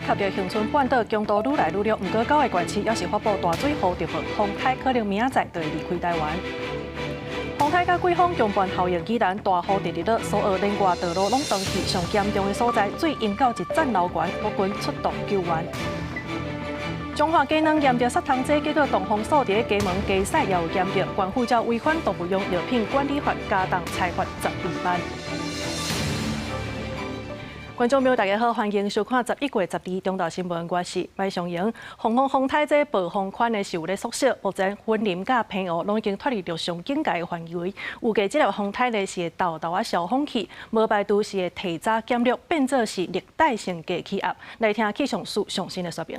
颱及著恆春半島強度愈來愈弱，毋過九个縣市猶是發布大水雨特報，風颱可能明仔載就會離開台灣。風颱佮季風共伴效應，宜蘭大雨直直落，所有連外道路攏斷去，上嚴重的所在水淹到一層樓懸，國軍出動救援。彰化雞卵驗著殺蟲劑，結果動防所佇雞門雞屎也有檢著，縣府照違反動物用藥品管理法，加重裁罰12萬。觀眾朋友，大家好，歡迎收看11月12中晝新聞，我是麥尚瑩。鳳凰風颱這暴風圈呢是有咧縮小，目前雲林佮澎湖攏已經脫離陸上警戒的範圍。預計這粒風颱呢是會沓沓仔消風去，無排除是會提早減弱，變做是熱帶性低氣壓。來聽氣象署上新的說明。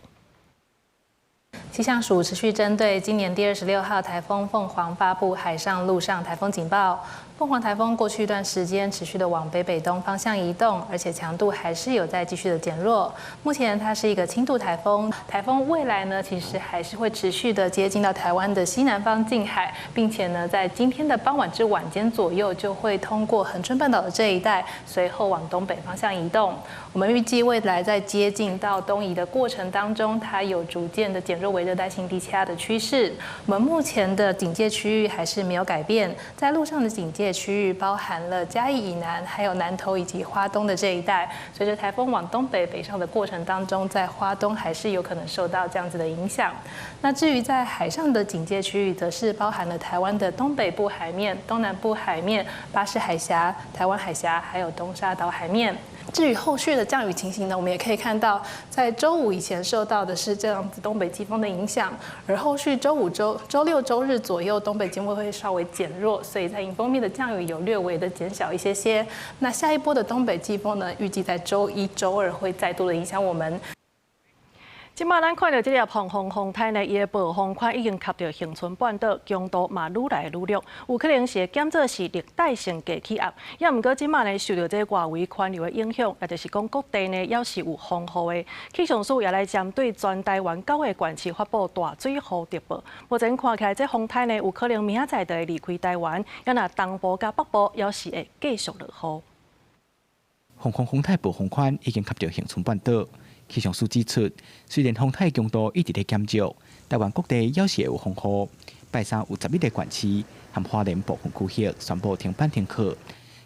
氣象署持續針對今年第26號颱風鳳凰發布海上、陸上颱風警報。鳳凰颱風過去一段時間持續的往北北東方向移動，而且強度還是有在繼續的減弱。目前它是一個輕度颱風，颱風未來呢其實還是會持續的接近到台灣的西南方近海，並且呢在今天的傍晚至晚間左右就會通過恆春半島的這一帶，隨後往東北方向移動。我們預計未來在接近到東移的過程當中，它有逐漸的減弱為熱帶性低氣壓的趨勢。我們目前的警戒區域還是沒有改變，在陸上的警戒區域包含了嘉義以南，還有南投以及花東的這一帶。隨着颱風往東北北上的過程當中，在花東還是有可能受到這樣子的影響。那至於在海上的警戒區域，則是包含了台灣的東北部海面、東南部海面、巴士海峽、台灣海峽，還有東沙島海面。至於後續的降雨情形呢，我們也可以看到，在週五以前受到的是這樣子東北季風的影響，而後續週五、週六、週日左右，東北季風會稍微減弱，所以在迎風面的降雨有略微的減小一些些。那下一波的東北季風呢，預計在週一、週二會再度的影響我們。這馬咱看著這粒鳳凰風颱呢，伊的暴風圈已經及著恆春半島，強度嘛愈來愈弱，有可能是會減做是熱帶性低氣壓。也毋過這馬呢，受著這外圍環流的影響，也就是講各地呢，猶是有風雨的。氣象署也來針對全台灣九个縣市發布大水雨特報。目前看起來，這風颱呢，有可能明仔載就會離開台灣，也若東部佮北部，猶是會繼續落雨。鳳凰風颱暴風圈已經及著恆春半島。氣象署指出，雖然風颱強度一直咧減弱，台灣各地猶是會有風雨。拜三有11個縣市和花蓮部分區域宣布停班停課。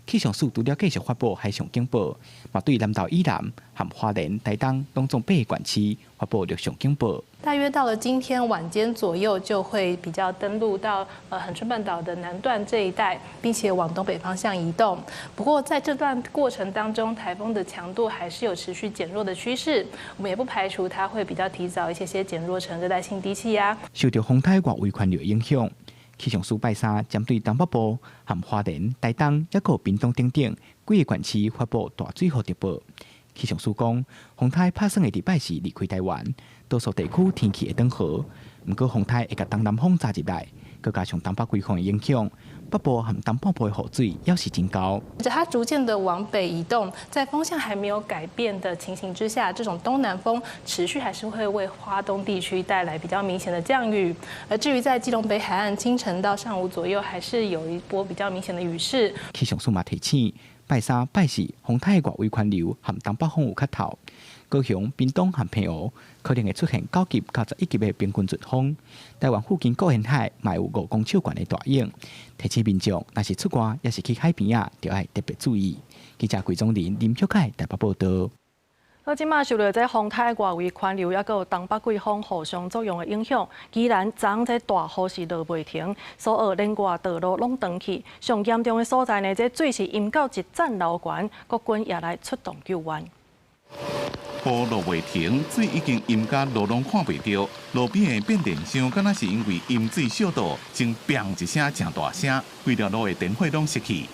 氣象署除了繼續發布海上警報，嘛對南投以南和花蓮、台東攏總八個縣市發布陸上警報。大約到了今天晚間左右，就會比較登陸到恆春半島的南段這一帶，並且往東北方向移動。不過在這段過程當中，颱風的強度還是有持續減弱的趨勢。我們也不排除它會比較提早一些些減弱成熱帶性低氣壓。受著風颱外圍環流影響，氣象署拜三針對東北部和花蓮、台東，抑閣屏東等等幾个縣市發布大水雨特報。氣象署講，風颱拍算會佇拜四離開台灣，多數地區天氣會轉好。毋過風颱會共東南風閘入來，閣加上東北季風的影響，北部和東半部的雨水猶是真高。它逐漸的往北移動，在風向還沒有改變的情形之下，這種東南風持續還是會為花東地區帶來比較明顯的降雨。而至於在基隆北海岸，清晨到上午左右，還是有一波比較明顯的雨勢。氣象署嘛提醒，拜三、拜四風颱外圍環流和東北風有較透，高雄、屏東和澎湖可能會出現9級到11級的平均陣風。台灣附近各沿海嘛有5公尺懸的大湧，提醒民眾，若是出外，抑是去海邊仔，著愛特別注意。記者桂宗林、林玉凱台北報道。好，這馬受著這風颱外圍環流，抑閣有東北季風互相作用的影響，宜蘭昨昏這大雨是落袂停，所有連外道路攏斷去。上嚴重的所在呢，這水是淹到一層樓懸，國軍也來出動救援。雨落袂停，水已經淹甲路攏看袂著，路邊的變電箱敢若是因為淹水燒到，先砰一聲誠大聲，規條路的電火攏熄去。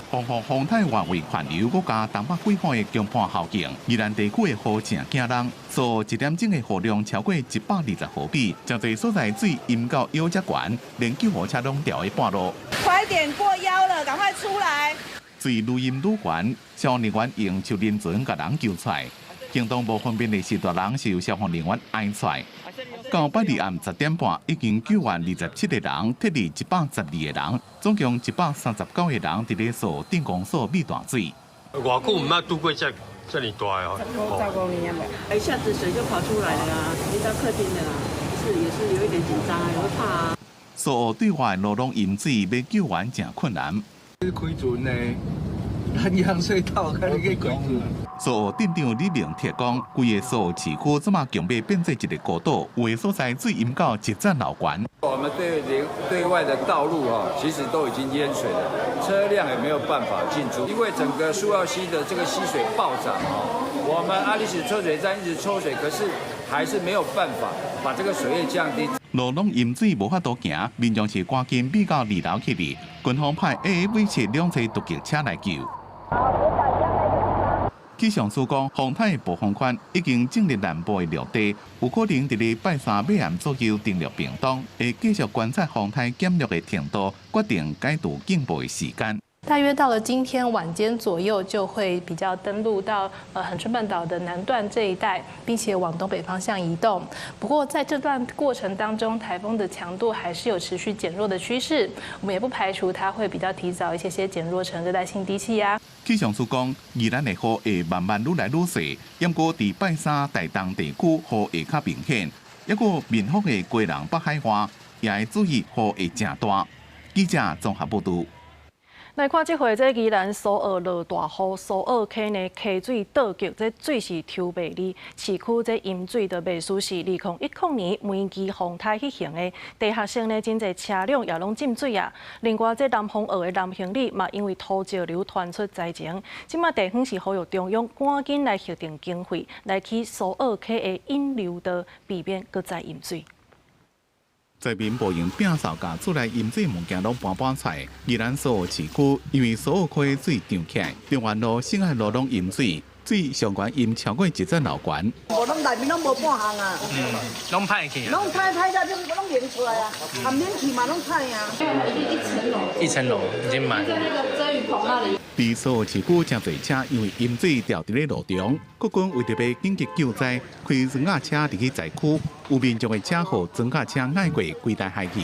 鳳凰風颱外圍環流，閣加東北季風的強伴效應，宜蘭地區的雨誠驚人，所一點鐘的雨量超過120毫米，誠濟所在水淹到腰遮懸，連救護車攏牢佇半路。快點過腰了，趕快出來！水愈淹愈懸，消防人員用手輪船共人救出來。行動無方便的序大人是由消防人員爕出來。到拜二暗10點半，已經救援27個人，撤離112個人，總共139個人佇咧掃鎮公所汨大水。偌久毋捌拄過這遮爾大哦， 10公里啊，一下子水就跑出來了啊，淋到客廳的啦，是也是有一點緊張啊，也會怕啊。蘇澳對外路攏淹水，欲救援誠困難。開船呢，南洋隧道，看你去開船。蘇澳鎮長李明鐵講，規个蘇澳市區這馬強欲變做一个孤島，有的所在水淹到一層樓懸。我們對對外的道路啊，其實都已經淹水了，車輛也沒有辦法進出，因為整個蘇澳溪的這個溪水暴漲啊，我們阿里士抽水站一直抽水，可是還是沒有辦法把這個水位降低。路攏淹水無法度行，民眾是趕緊避到二樓去哩。軍方派 AAV 7兩台突擊車來救。氣象署講，風颱暴風圈已經進入南部的陸地，有可能佇咧拜三尾暗左右登陸屏東，會繼續觀察風颱減弱的程度，決定解除警報的時間。大約到了今天晚間左右，就會比較登陸到恆春半島的南段這一帶，並且往東北方向移動。不過在這段過程當中，颱風的強度還是有持續減弱的趨勢。我們也不排除它會比較提早一些些減弱成熱帶性低氣壓。氣象署講，宜蘭的雨會慢慢愈來愈細，不過佇拜三台東地區雨會較明顯。抑閣民福的基隆北海岸也會注意雨會誠大。記者綜合報導。來看這回這宜蘭蘇澳落大雨，蘇澳溪呢溪水倒激，這水是抽袂離。市區這淹水就袂輸是2010年梅基風颱彼型的地下室呢，真濟車輛也攏浸水啊。另外，這南風澳的南興里嘛，因為土石流傳出災情，這馬地方是呼籲中央趕緊來核定經費，來起蘇澳溪的引流道，避免閣再淹水。災民無用摒掃共厝內淹水物件攏搬搬出來。宜蘭蘇澳市區因為蘇澳溪水漲起來，中原路、新愛路攏淹水，水上懸淹超過一層樓懸。無攏內面攏無半項啊！嗯，攏歹去。攏歹歹到攏淹出來啊！啊，免去嘛攏歹啊！一層樓。一層樓已經滿。在那個遮雨棚那裡。佇蘇澳市區，誠濟車因為淹水掉佇咧路中，國軍為著欲緊急救災，開裝甲車入去災區，有民眾的車予裝甲車載過規台海去。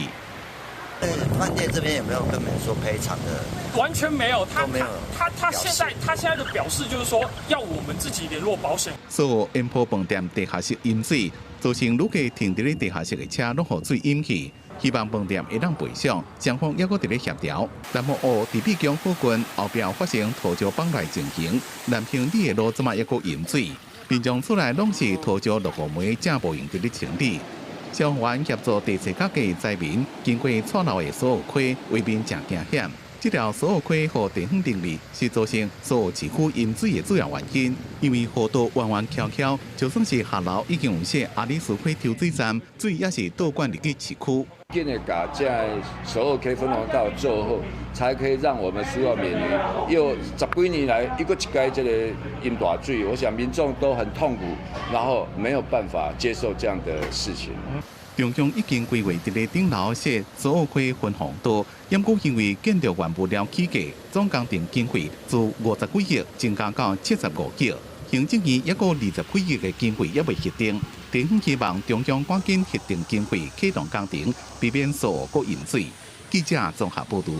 飯店這邊有沒有跟你們說賠償的？完全沒有，他沒有。他現在的表示就是說，要我們自己聯絡保險。蘇澳煙波飯店地下室淹水，造成旅客停佇咧地下室的車攏予水淹去。希望飯店會當賠償，雙方猶閣佇咧協調。南湖澳佇美宮附近後壁發生土石崩落情形，南興里的路這馬猶閣淹水，民眾厝內攏是土石落雨暝，才無閒佇咧清理。消防員協助地勢較低災民，經過錯漏的蘇澳溪，畫面誠驚險。這條蘇澳溪予地方認為是造成蘇澳市區淹水的主要原因，因為河道彎彎曲曲，就算是下流已經有設阿里斯溪抽水站，水也是倒灌入去市區。緊的共這蘇澳溪分洪道做好，才可以讓我們蘇澳免於又十幾年來一閣一擺這個淹大水，我想民眾都很痛苦，然後沒有辦法接受這樣的事情。中央已經規劃佇咧頂樓設蘇澳溪分洪道，毋過因為建築原物料起價，總工程經費自50幾億增加到75億。行政院猶閣20幾億的經費猶未核定，地方希望中央趕緊核定經費啟動工程，避免蘇澳閣淹水。記者綜合報導。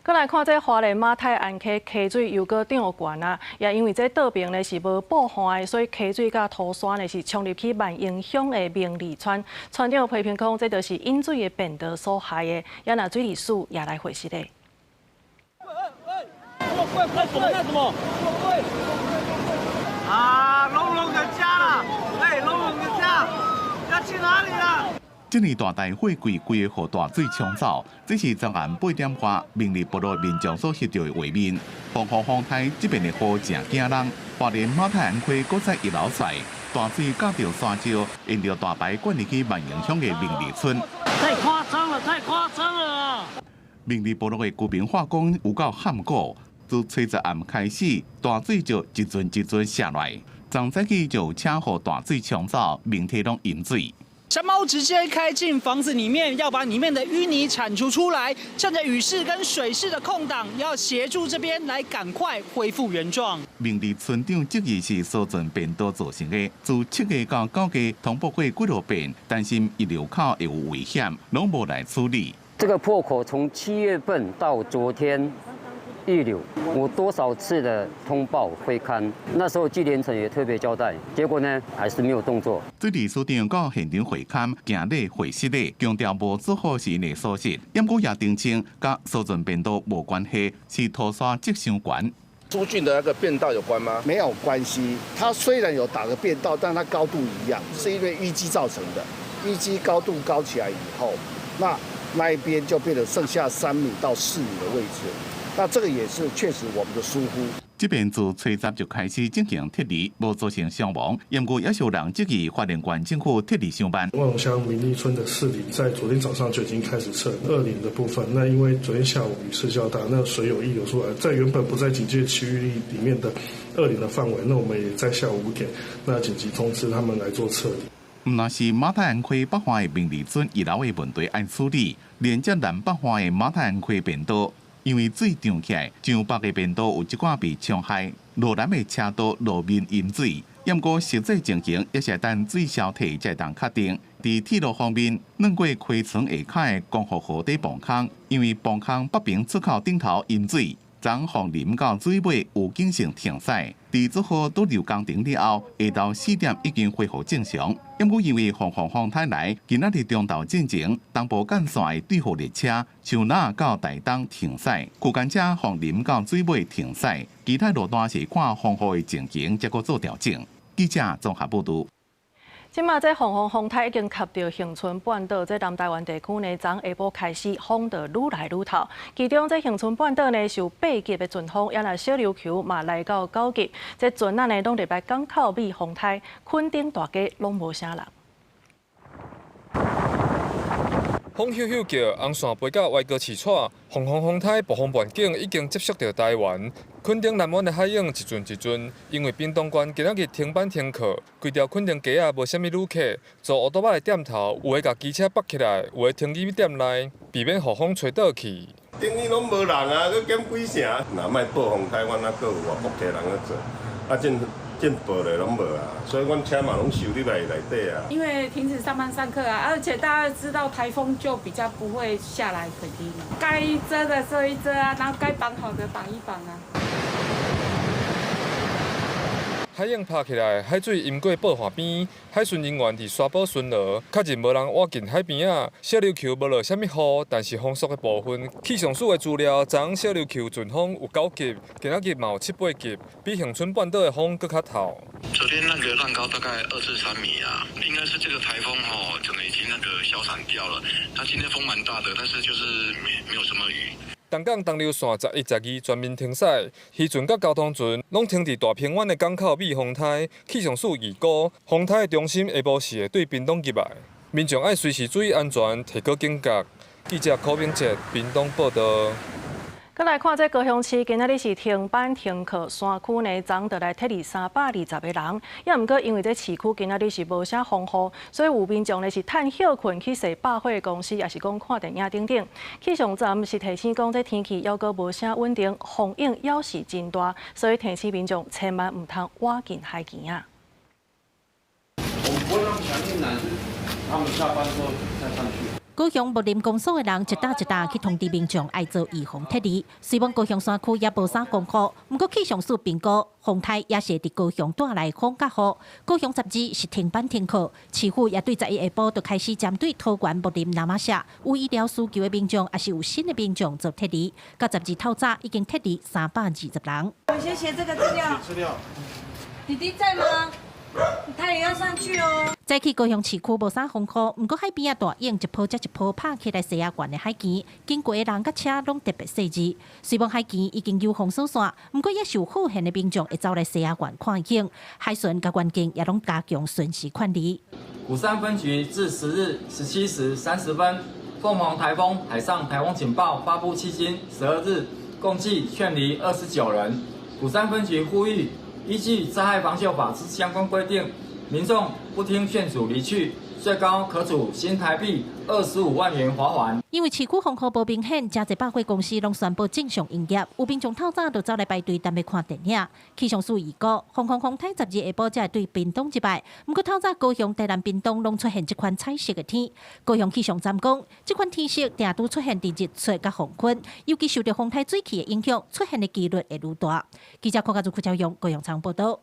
閣來看這花蓮馬太鞍溪溪水又閣漲懸啊！也因為這倒爿呢是無布岸的，所以溪水佮土山呢是沖入去萬榮鄉的明里村。村長批評講，這就是引水的便道所害的。也若水利署也來回釋咧。幹什麼？幹什麼？啊！龍龍的家啦！哎，龍龍的家要去哪裡啦？這呢大台貨櫃規个予大水沖走，這是昨暗8點外明里部落民眾所翕著的畫面。鳳凰風颱這邊的雨誠驚人，花蓮馬太鞍溪閣再溢流出來，大水夾著沙石，沿著大排灌入去萬榮鄉的明里村。太誇張了！太誇張了啊！明里部落的居民話講有夠罕過，自初十暗開始，大水就一陣一陣瀉來，昨早起就有車予大水沖走，明體攏淹水。山貓直接開進房子裡面，要把裡面的淤泥鏟除出來。趁着雨勢跟水勢的空檔，要協助這邊來趕快恢復原狀。明里村長質疑是疏浚便道造成的，自7月到9月通報過幾落遍，擔心溢流口會有危險，攏無來處理。這個破口從7月份到昨天，溢流。我多少次的通報會勘，那時候紀連城也特別交代，結果呢還是沒有動作。水利署長到現場會勘，行禮會失禮，強調無做好是𪜶的疏失，毋過也澄清，佮疏浚便道無關係，是土沙質傷懸。疏浚的那個便道有關嗎？沒有關係，它雖然有打個便道，但它高度一樣，是因為淤積造成的。淤積高度高起來以後，那一邊就變成剩下3米到4米的位置。那這個也是確實我們的疏忽。這邊自初十就開始進行撤離，無造成傷亡，毋過也有人質疑花蓮縣政府撤離傷慢。萬榮鄉明利村的四里在昨天早上就已經開始撤，二里的部分，那因為昨天下午雨勢較大，那水有溢流出來，在原本不在警戒區域裡面的二里的範圍，那我們也在下午5點，那緊急通知他們來做撤離。毋但是馬太鞍溪北岸的明利村一樓的問題愛處理，連接南北岸的馬太鞍溪便道，因為水漲起來，上北的便道有一寡被沖害，路南的車道路面淹水。毋過實際情形也是等水消退才會當確定。佇鐵路方面，兩過溪床下跤的光復河底磅空，因為磅空北邊出口頂頭淹水，從鳳林到水尾有警性停駛。佇做好堵流工程了後，下晝4點已經恢復正常。毋過因為鳳凰風台來，今仔日中晝進前，東部幹線的對貨列車樹林到台東停駛，區間車鳳林到水尾停駛，其他路段是看風雨的情形，才閣做調整。記者綜合報導。這馬這鳳凰風台已經及著恆春半島，這南台灣地區呢，昨下晡開始風就愈來愈透。其中這恆春半島呢是有8級的陣風，也若小琉球嘛來到9級。這船仔呢攏入來港口避風台，墾丁大街攏無啥人。風呼呼叫，紅線飛到歪哥市蔡，鳳凰風台暴風背景已經接觸著台灣。墾丁南灣的海湧一陣一陣，因為屏東縣今仔日停班停課，規條墾丁街仔無啥物旅客，坐烏托邦的店頭，有的共機車縛起來，有的停佇店內，避免予風吹倒去。等於攏無人啊，閣減幾成？若莫暴風台，阮猶閣有外國客人咧做，啊，這暴咧攏無啊，所以阮車嘛攏收入來內底啊。因為停止上班上課啊，而且大家知道颱風就比較不會下來墾丁，該遮的遮一遮啊，然後該綁好的綁一綁啊。海湧拍起來，海水淹過報岸邊，海巡人員佇沙堡巡邏，確認無人倚近海邊仔。小琉球無落啥物雨，但是風速的部分，氣象署的資料，昨昏小琉球陣風有9級，今仔日嘛有7、8級，比恆春半島的風閣較透。昨天那個浪高大概2至3米啊，應該是這個颱風吼，可能已經那個消散掉了。它今天風蠻大的，但是就是沒有什麼雨。東港東流線11、12全面停駛，漁船佮交通船攏停佇大平灣的港口避風台。氣象署預估，風台的中心下晡時會對屏東入來，民眾愛隨時注意安全，提高警覺。記者柯明哲屏東報導。閣來看這高雄市，今仔日是停班停課，山區呢，昨就來撤離320個人。也毋過因為這市區今仔日是無啥風雨，所以有民眾呢是趁歇睏去踅百貨公司，抑是講看電影等等。氣象站是提醒講，這天氣猶閣無啥穩定，風湧猶是真大，所以提醒民眾千萬毋通倚近海墘仔。我們不會讓強硬攔，他們下班之後再上去。高雄木林公所的人一搭一搭去通知民眾愛做預防撤離。雖然高雄山區也無啥風雨，毋過氣象署評估風台也是會佇高雄帶來風佮雨。高雄12是停班停課，市府也對11下晡就開始針對桃園木林那瑪夏有醫療需求的民眾，抑是有新的民眾做撤離。到12透早已經撤離320人。我先寫這個資料。資料。弟弟在嗎？他也要上去哦。早起高雄市區無啥風雨，毋過海邊仔大湧一波接一波拍起來，西仔縣的海墘，經過的人佮車攏特別細緻。雖然海墘已經有封鎖線，毋過也是有好閒的民眾會走來西仔縣看景。海巡佮員警也攏加強巡視管理。鼓山分局至10日17時30分，鳳凰颱風海上颱風警報發布迄今12日，共計勸離29人。鼓山分局呼籲，依據災害防救法之相關規定，民眾不聽勸阻離去，最高可處新台幣25萬元罰鍰。因為市區風雨無明顯，誠濟百貨公司攏宣布正常營業，有民眾透早就走來排隊等欲看電影。氣象署預估，鳳凰風颱12下晡才會對屏東入來，毋過透早高雄、台南、屏東攏出現這款彩色的天。高雄氣象站講，這款天色定拄出現佇日出佮黃昏，尤其受著風颱水汽的影響，出現的幾率會愈大。記者郭家祖、郭朝陽高雄採報導。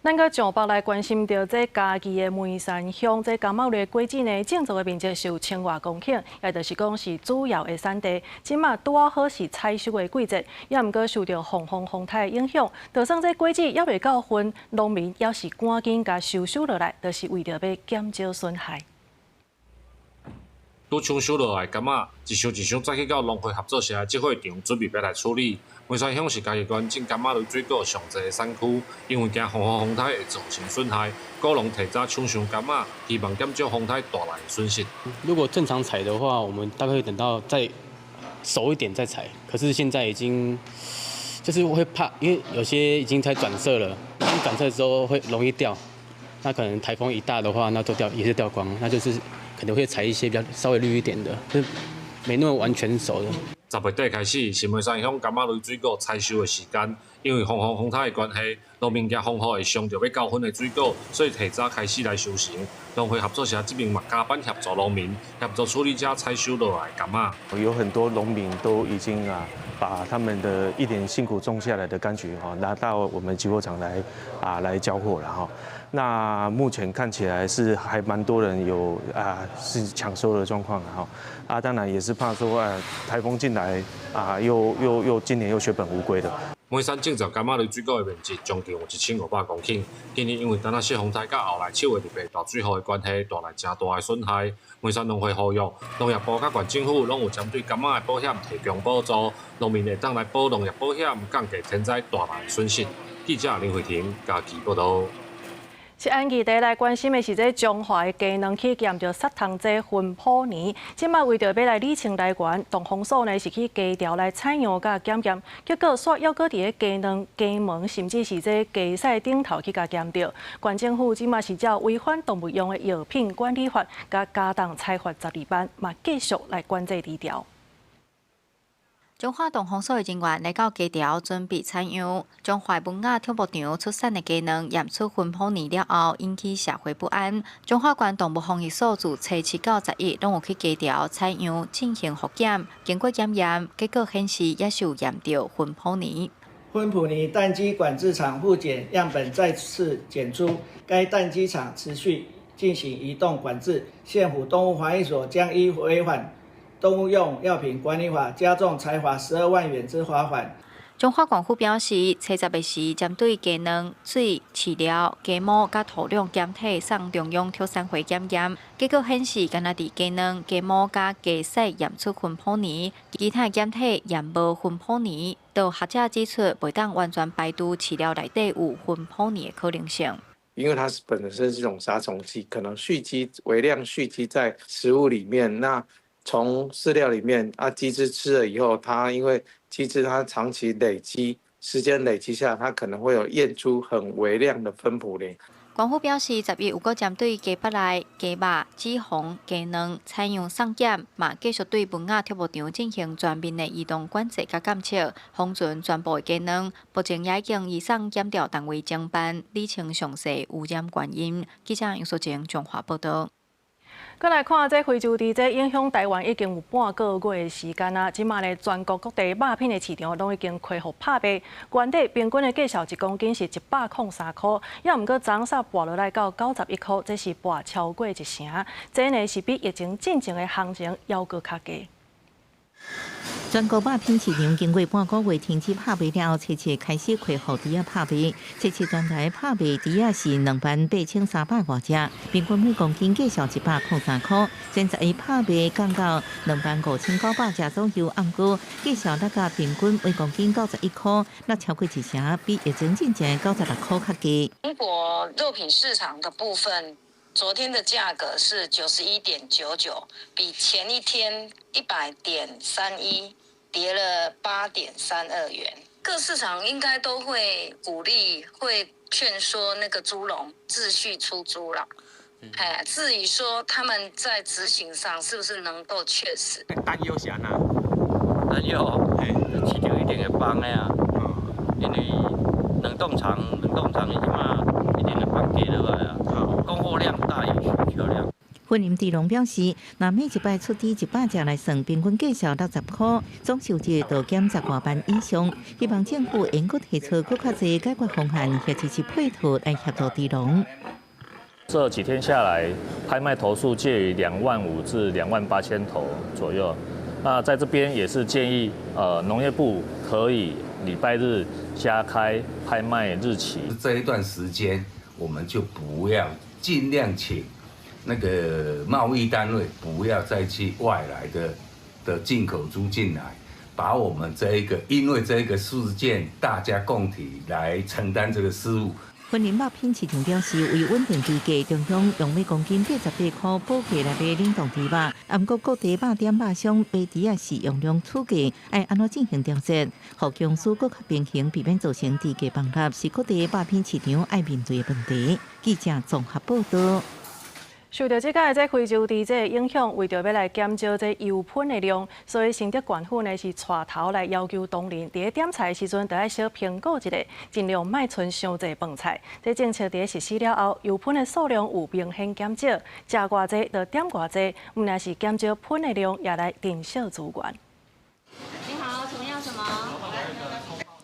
咱閣上北來關心著這嘉義的梅山鄉，這柑仔類果子呢，種植的面積是有千外公頃，也就是講是主要的產地。這馬拄仔好是採收的季節，也毋過受著鳳凰風颱的影響，就算這果子猶未到份，農民猶是趕緊共收收落來，就是為著欲減少損害。拄搶收落來柑仔，一箱一箱載去到農會合作社的集貨場，準備欲來處理。梅山鄉是嘉義縣種柑仔類水果上濟的產區，因為驚鳳凰風颱會造成損害，果農提早搶收柑仔，希望減少風颱帶來的損失。如果正常採的話，我們大概會等到再熟一點再採。可是現在已經就是會怕，因為有些已經在轉色了，轉色之後會容易掉。那可能颱風一大的話，那都掉也是掉光，那就是可能會採一些比較稍微綠一點的，就沒那麼完全熟的。10月底開始是梅山鄉柑仔類水果採收的時間，因為鳳凰風颱的關係，農民驚風雨會傷著欲到份的水果，所以提早開始來收成。農會合作社這邊嘛加班協助農民，協助處理這採收落來的柑仔。有很多農民都已經啊，把他們的一年辛苦種下來的柑橘哈，拿到我們集貨場來啊來交貨了哈。那目前看起來是還蠻多人有啊是搶收的狀況哈。啊，當然也是怕說啊颱風進來啊，又又又今年又血本無歸的。梅山種植柑仔類水果的面積將近有1500公頃。今年因為陳仔雪風颱佮後來七月特別大水雨的關係，帶來誠大的損害。梅山農會呼籲，農業部佮縣政府攏有針對柑仔的保險提供補助，農民會當來保農業保險，降低天災帶來的損失。記者林慧婷嘉義報導。是按議題來關心的是，這彰化的雞卵去驗著殺蟲劑芬普尼，這馬為著欲來理清來源，動防所呢是去雞巢來採樣佮檢驗，結果煞猶閣佇咧雞卵、雞毛，甚至是這雞屎頂頭去共檢著。縣政府這馬是照違反動物用的藥品管理法，共加重裁罰12萬，嘛繼續來管制治療。彰化動防所的人員來到雞巢準備採樣，彰化文雅畜牧場出產的雞卵驗出芬普尼了後，引起社會不安。彰化縣動物防疫所自初七到11，攏有去雞巢採樣進行複檢，經過檢驗，結果顯示也是有驗著芬普尼。芬普尼蛋雞管制廠複檢樣本再次檢出，該蛋雞場持續進行移動管制。縣府動物防疫所將依違反動物用藥品管理法加重裁罰12萬元之罰款。彰化縣府表示，初十的時，針對雞卵、水、飼料、雞毛佮土壤檢體送中央畜產會檢驗，結果顯示，干焦佇雞卵、雞毛佮雞屎驗出芬普尼，其他檢體驗無芬普尼。就學者指出，袂當完全排除飼料內底有芬普尼的可能性。因為它是本身是一種殺蟲劑，可能蓄積微量蓄積在食物裡面，那從飼料裡面啊，雞隻吃了以後，它因為雞隻它長期累積，時間累積下，它可能會有驗出很微量的芬普林。縣府表示，11有閣針對雞腹內、雞肉、脂肪、雞卵採樣送檢，嘛繼續對文雅畜牧場進行全面的移動管制佮監測，封存全部的雞卵。目前也已經移送檢調單位偵辦，理清詳細污染原因。記者楊淑靜彰化報導。閣來看這非洲豬這影響台灣已經有半個月的時間啊！這馬呢，全國各地肉品的市場攏已經恢復拍賣，原底平均的價數一公斤是103塊，猶毋過昨昏跋落來到91塊，這是跋超過一成。這呢是比疫情進前的行情猶閣較低。全國肉品市場經過半個月停止拍賣了後，初七開始恢復豬仔拍賣。初七全台拍賣豬仔是28,300外隻，平均每公斤價數103塊。前11拍賣降到25,900隻左右，毋過價數落甲平均每公斤91塊，落超過一成，比疫情進前96塊較低。中國肉品市場的部分，昨天的價格是91.99，比前一天100.31跌了8.32元。各市場應該都會鼓勵、會勸說那個豬農繼續出豬啦。哎，至於說他們在執行上是不是能夠確實？擔憂是按怎？擔憂，市場一定會崩的啊，因為冷凍廠伊這馬一定會放價落來啊，供貨量大於需求量。雲林豬農表示，若每一擺出豬100隻來算，平均價數60箍，總收入就減10外萬以上。希望政府會閣提出閣較濟解決方案，或者是配套來協助豬農。這幾天下來，拍賣頭數介於2萬5至2萬8千頭左右。那在這邊也是建議，農業部可以禮拜日加開拍賣日期。這一段時間，我們就不要盡量請那個貿易單位不要再去外來的進口豬進來，把我們這一個因為這個事件，大家共體來承擔這個失誤。雲林肉品市場表示，為穩定豬價，中央用每公斤88箍補價來買冷凍豬肉。啊，毋過各地肉店肉商買豬仔是用量取價，愛按怎進行調節，予供需閣較平衡，避免造成豬價崩塌，是各地肉品市場愛面對的問題。記者綜合報道。受著這擺這非洲豬這个影響，為著欲來減少這油噴的量，所以新竹縣府呢是帶頭來要求農民佇咧點菜的時陣，著愛小評估一下，盡量莫賰傷濟飯菜。這政策佇咧實施了後，油噴的數量有明顯減少，食偌濟就點偌濟，毋但是減少噴的量，也來珍惜資源。你好，請問要什麼？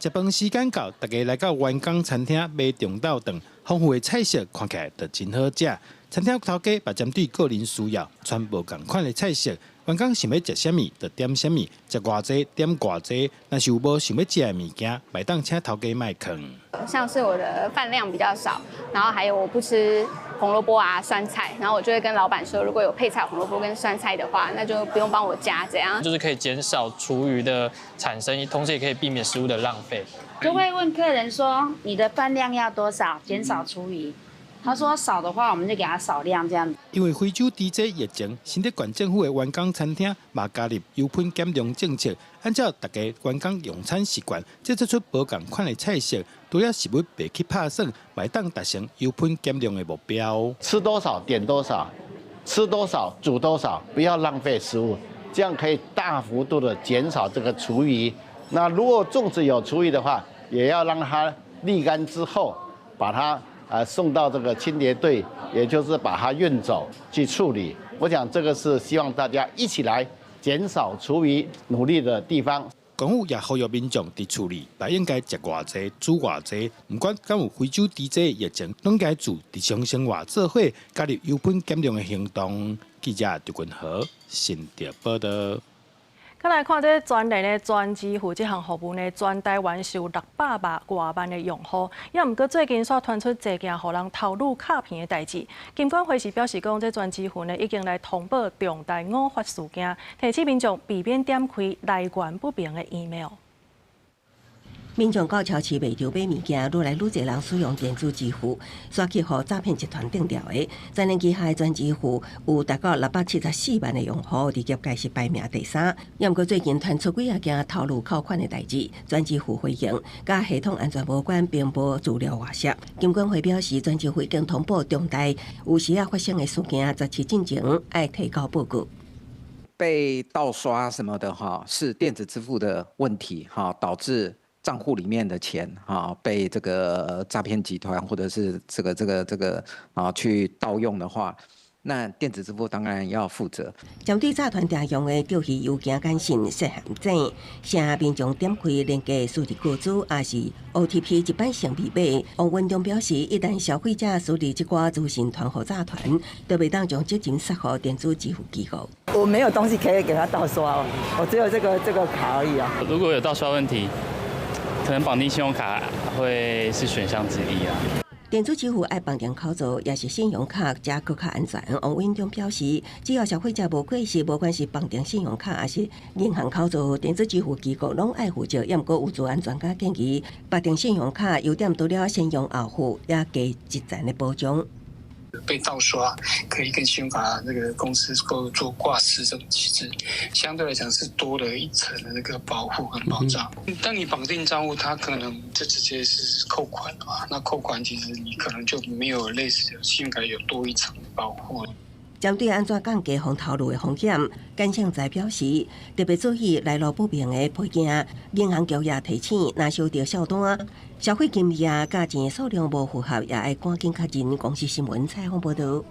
食飯時間到，大家來到員工餐廳買中晝頓，豐富的菜色看起來就真好食。餐廳頭家嘛針對個人需要，傳無仝款的菜色。員工想欲食啥物就點啥物，食偌濟點偌濟。若是有無想欲食的物件，嘛會當請頭家莫囥。像是我的飯量比較少，然後還有我不吃紅蘿蔔啊、酸菜，然後我就會跟老闆說，如果有配菜紅蘿蔔跟酸菜的話，那就不用幫我加這樣。就是可以減少廚餘的產生，同時也可以避免食物的浪費。就會問客人說，你的飯量要多少，減少廚餘。他說少的話，我們就給他少量這樣。因為非洲豬這疫情，新竹縣政府的員工餐廳嘛加入油噴減量政策，按照大家員工用餐習慣，製作出無仝款的菜色，除了食物袂去拍算，嘛會當達成油噴減量的目標。吃多少點多少，吃多少煮多少，不要浪費食物，這樣可以大幅度的減少這個廚餘。那如果粽子有廚餘的話，也要讓它瀝乾之後，把它送到這個清潔隊，也就是把它運走去處理。我想這個是希望大家一起來減少廚餘努力的地方。政府也呼籲民眾佇厝裡，嘛應該食偌濟煮偌濟，毋管敢有非洲豬這疫情，攏該佇日常生活做伙加入油噴減量的行動。記者劉君和新竹報道。再來看這全聯的全支付這項服務呢，全台灣是有600萬外萬的用戶。也毋過最近煞傳出這件予人偷擄卡片的代誌。金管會是表示講，這全支付呢已經來通報重大誤發事件，提醒民眾避免點開來源不明的 email。民眾到超市賣場買物件，愈來愈濟人使用電子支付，煞去予詐騙集團當著的。全聯旗下的全支付有達到674萬的用戶，佇業界是排名第三。也毋過最近傳出幾仔件偷擄扣款的代誌，全支付回應，佮系統安全無關，並無資料外洩。金管會表示，全支付已經通報重大有時仔發生的事件，17進前愛提交報告。被盜刷什麼的哈，是電子支付的問題哈，導致賬戶裡面的錢哈被這個詐騙集團或者是這個啊去盜用的話，那電子支付當然要負責。針對詐騙常用的釣魚郵件簡訊設陷阱，請民眾點開連結輸入個資，抑是 OTP 一般性密碼。王文忠表示，一旦消費者輸入這寡資訊傳予詐團，就袂當將責任卸予電子支付機構。我沒有東西可以給他盜刷，我只有這個卡而已啊。如果有盜刷問題，可能綁定信用卡會是選項之一啊。電子支付愛綁定口座，也是信用卡才閣較安全。王文忠表示，只要消費者無過失，無管是綁定信用卡，抑是銀行口座，電子支付機構攏愛負責。也毋過有資安專家建議，綁定信用卡優點除了先用後付，也加一層的保障。被盜刷，可以跟信用卡那個公司做做掛失這種機制，相對來講是多了一層的那個保護跟保障。當你綁定賬戶，它可能就直接是扣款了嘛？那扣款其實你可能就沒有類似信用卡有多一層保護。針對按怎降低防頭路的風險，簡勝才表示，特別注意來路不明的配件。銀行局也提醒，若收著數單，消費金額佮錢數量無符合，也愛趕緊確認。公視新聞採訪報導。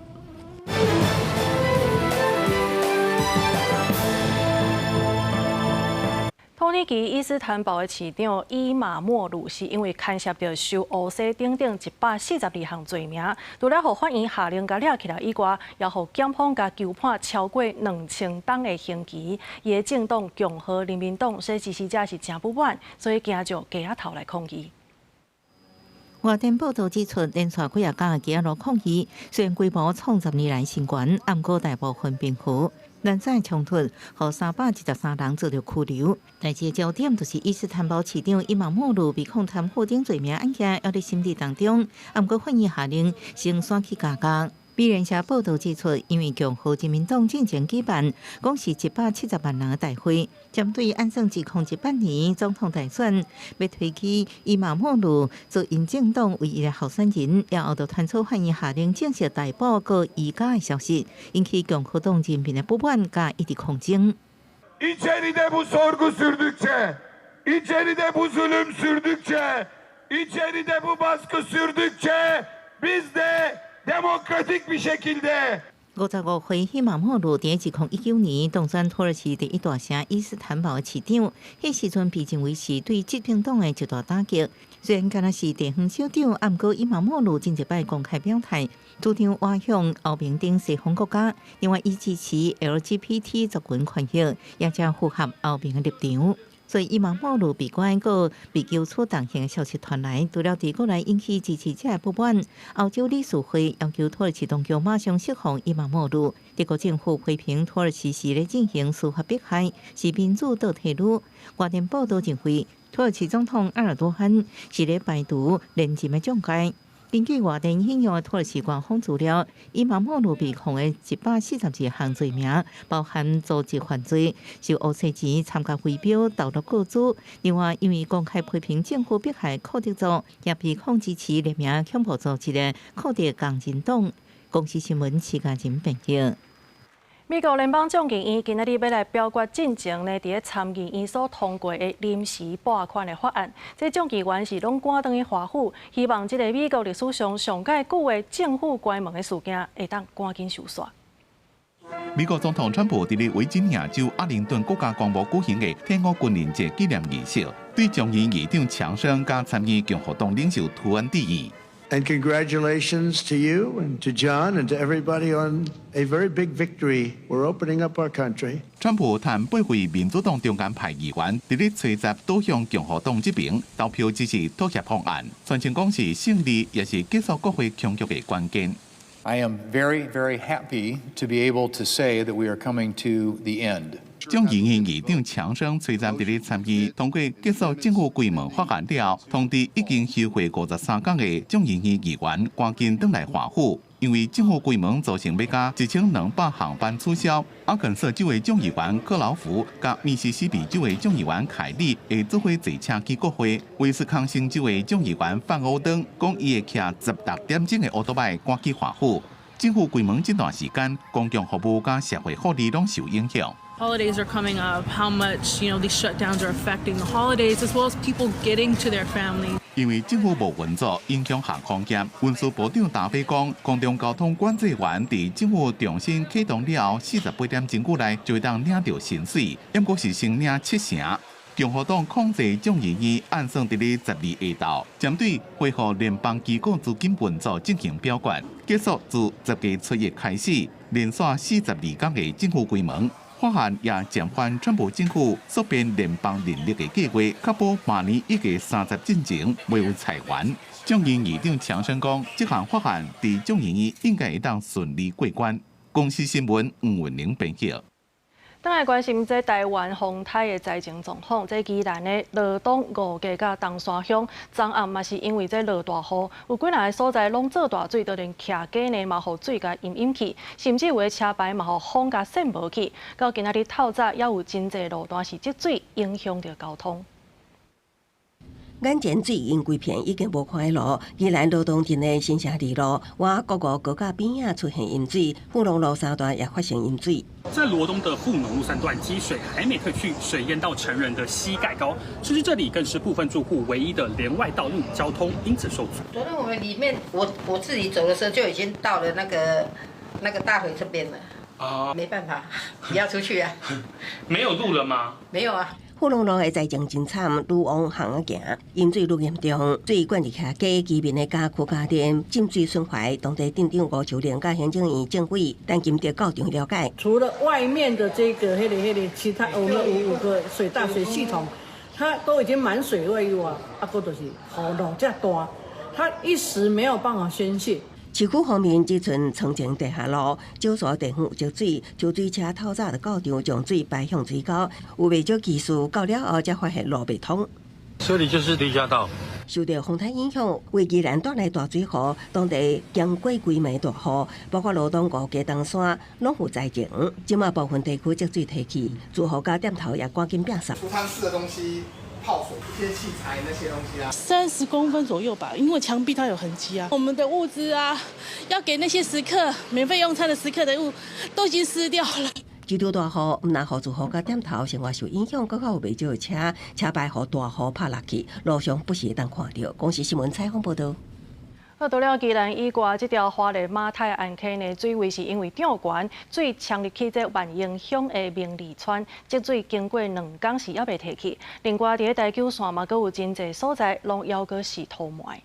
土耳其伊斯坦堡的市長伊馬莫魯是因為牽涉著收烏西等等142項罪名，除了予法院下令共掠起來以外，也予檢方共求判超過2000冬的刑期。伊的政黨共和人民黨說支持者是誠不滿，所以驚著街仔頭來抗議。外電報導指出，連續幾仔工街仔路抗議，雖然規模創10年來新高，毋過大部分平和。連載衝突，予313人遭著拘留。代誌焦點就是伊斯坦堡市長伊馬莫魯被控貪腐等罪名案件，猶佇審理當中。毋過法院下令先徙去監獄。美聯社報導指出，因為共和人民黨進前舉辦，講是170萬人的大會，針對按算2018年總統大選，欲推舉伊馬莫魯做𪜶政黨唯一的候選人，了後就傳出法院下令正式逮捕閣移監的消息，引起共和黨人民的不滿，佮一直抗爭。 İçeride bu sorgu sürdükçe, içeride bu zulüm sürdükçe, içeride bu baskı sürdükçe biz de demokratik bir şekilde 55歲伊馬莫魯佇2019年當選土耳其第一大城伊斯坦堡的市長，彼時陣被認為是對執政黨的一大打擊。雖然敢若是地方首長，毋過伊馬莫魯真濟擺公開表態，主張倚向歐盟等西方國家，另外伊支持 LGBT 族群權益，也誠符合歐盟的立場。所以伊馬莫魯被關閣被求處重刑的消息傳來，除了佇國內引起支持者的不滿，歐洲理事會要求土耳其當局馬上釋放伊馬莫魯。德國政府批評土耳其是咧進行司法迫害，是民主倒退嚕。外電報導認為，土耳其總統埃爾多安是咧排除連任的障礙。根據外電引用的土耳其官方資料，伊馬莫魯被控的142項罪名，包含組織犯罪、收烏西錢、參加圍標、投入個資。另外，因為公開批評政府迫害庫德族，也被控支持聯名恐怖組織的庫德工人黨。公視新聞徐嘉仁編譯。美國聯邦眾議院今仔日欲來表決進前呢，佇咧參議院所通過的臨時撥款的法案。這眾議員是攏趕轉去華府，希望這个美國歷史上上蓋久的政府關門的事件會當趕緊收煞。美國總統川普佇咧維吉尼亞州阿靈頓國家公墓舉行的退伍軍人節紀念儀式，對眾議院議長強生佮參議院共和黨領袖圖恩致意。 And congratulations to you and to John and to everybody on a very big victory. We're opening up our country. 川普趁八位民主黨中間派議員佇咧吹十倒向共和黨這邊投票支持妥協方案，宣稱講是勝利，也是結束國會僵局的關鍵。 I am very, very happy to be able to say that we are coming to the end. 眾議院議長強生吹十佇咧參議通過結束政府關門法案了後，通知已經休會53天的眾議院議員趕緊轉來華府，因為政府關門造成欲加1200航班取消。阿肯色州的眾議員克勞福佮密西西比州的眾議員凱利會做伙坐車去國會。威斯康星州的眾議員范歐登講，伊會騎16點鐘的歐多擺趕去華府。政府關門這段時間，公共服務佮社會福利攏受影響。 Holidays are coming up, how much these shutdowns are affecting the holidays as well as people getting to their family. 因為政府無運作，影響航空業。運輸部長達飛講，空中交通管制員佇政府重新啟動了後，48點鐘之內就會當領著薪水，毋過是先領7成。共和黨控制眾議院按算佇咧12下晝，針對恢復聯邦機構資金運作進行表決，結束自10月初一開始，連續42天的政府關門。法案也暫緩川普政府縮編聯邦人力的計劃，確保明年1月30進前袂有裁員。眾議院議長強生講，這項法案佇眾議院應該會當順利過關。公視新聞吳文玲編譯。轉來關心這台灣風颱的災情狀況，這宜蘭的羅東五家佮東山鄉，昨暗嘛是因為這落大雨，有幾若个所在攏做大水，就連徛家呢嘛予水共淹淹去，甚至有的車牌嘛予風共扇無去。到今仔日透早，猶有真濟路段是積水，影響著交通。眼前水淹規片已經無看路，宜蘭羅東鎮的新城二路，倚各個高架邊仔出現淹水，富農路三段也發生淹水。在羅東的富農路三段，積水還沒退去，水淹到成人的膝蓋高，甚至這裡更是部分住戶唯一的連外道路，交通因此受阻。昨天我們裡面，我自己走的時候就已經到了那個大腿這邊了。啊，沒辦法，你要出去啊。沒有路了嗎？沒有啊。富農路的災情真慘，愈往巷仔行，淹水愈嚴重，水灌入去家，居民的家具家電浸水損壞。當地鎮長吳秋玲佮行政院政委陳金德到場了解。除了外面的這個、彼个、彼个，其他我們五個水大水系統，它都已經滿水位啊，啊，閣就是雨落遮大，它一時沒有辦法宣洩。市區方面，只賰倉前地下路，少數地方有積水，抽水車透早就到場將水排向水溝，有袂少技師到了後才發現路袂通。這裡就是地下道。受到風颱影響，為宜蘭帶來大水雨，當地經過幾暝大雨，包括羅東五家東山攏有災情。這馬部分地區積水退去，住戶佮店頭也趕緊摒掃。儲藏室的東西泡水，一些器材那些東西啊，30公分左右吧，因為牆壁它有痕跡啊。我們的物資啊，要給那些食客免費用餐的食客的物，都已經濕掉了。這場大雨，毋但予住戶佮店頭生活受影響，閣較有袂少車車牌予大雨拍落去，路上不時會當看著。公視新聞採訪報導。好，除了宜蘭以外，這條花蓮馬太鞍溪呢，水位是因為漲懸，水衝入去這萬榮鄉的明利村，積水經過2工是猶未退去。另外，佇咧台九線嘛，閣有真濟所在攏猶閣是塗埋。